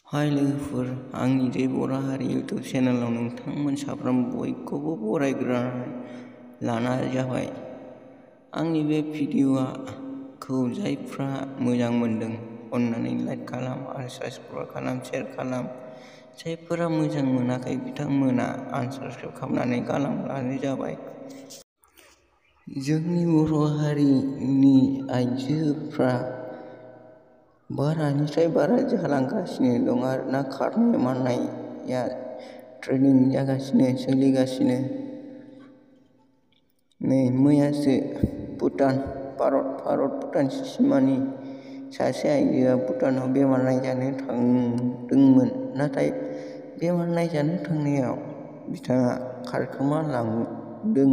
हाय लोगोफोर, आंनि जै बर' हारि इउटुब चेनेलाव नोंथांमोन साफ्रोम बयखौबो बरायग्रोनानै लानाय जाबाय। आंनि बे भिडिअ'खौ जायफ्रा मोजां मोनदों अन्नानै लाइक खालाम आरो साबस्क्राइब खालाम, शेयार खालाम। जायफोरा मोजां मोनाखै बिथांमोना आनसाबस्क्राइब खालामनानै गालांब्लानो जाबाय। जोंनि बर' हारिनि आइजोफ्रा बारानिफ्राय बारा जालांगासिनो दं आरोना। खारनाय मानाया ट्रेनिं जागासिनो, सोलिगासिनो। नै मैयासो भारत-भुटान सिमानि सासे आइजोआ भुटानाव बेमार नायजानो थांदोंमोन। नाथाय बेमार नायजानो थांनायाव बिथाङा खारखोमालांदों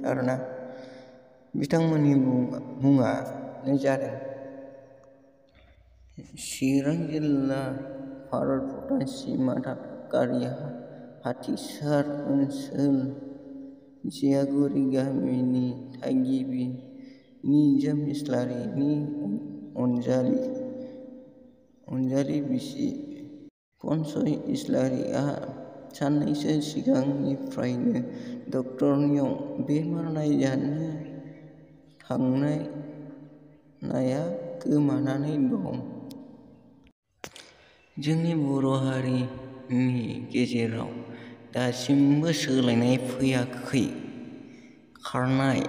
आरोना। बिथांमोननि मुङानो जादों चिरां जिल्ला भारत-भुटान सिमा दाथगारि हाथिसार ओनसोल जियागुरि गामिनि थागिबि निजोम इस्लारिनि अनजालि बिसि फनसय इस्लारिया साननैसो सिगांनिफ्रायनो डक्टरनियाव बेमार नायजानो थांनाया गोमानानै दं। जोंनि बर' हारिनि गेजेराव दासिमबो सोलायनाय फैयाखै। खारनाय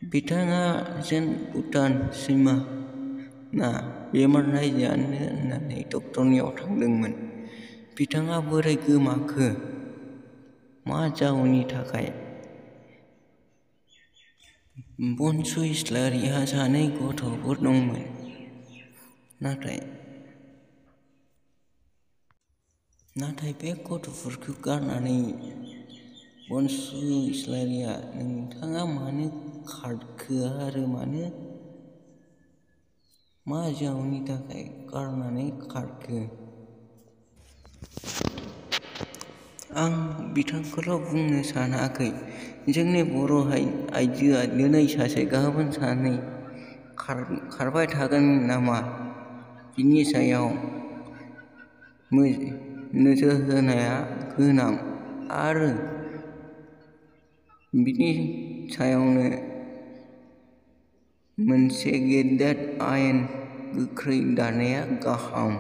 बिथाङा जेन भुटान सिमाना बेमार नायजानो होननानै डक्टरनियाव थांदोंमोन। बिथाङा बोरै गोमाखो? मा जाहोननि थाखाय? फनसय इस्लारिहा 2 गथ'फोर दंमोन। नाथाय बे गथ'फोरखौ गारनानै फनसय इस्लारिया नोंथाङा मानो खारखो आरो मा जाहोननि थाखाय गारनानै खारखो? आं बिथांखौल' बुंनो सानाखै। जोंनि बर' आइजोआ दिनै सासे गाबोन सानै खारबाय थागोन नामा? बिनि सायाव नोजोर होनाया गोनां आरो बिनि सायावनो मोनसे गेदेर आयेन गोख्रै दानाया गाहाम।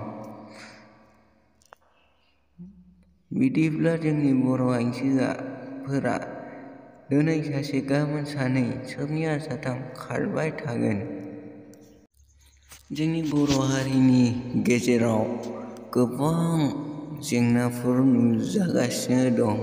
बिदिब्ला जोंनि बर' आइजोफोरा दिनै सासे गाबोन सानै सोरनिया साथाम खारबाय थागोन। जोंनि बर' हारिनि गेजेराव गोबां जेंनाफोर नुजागासिनो दं।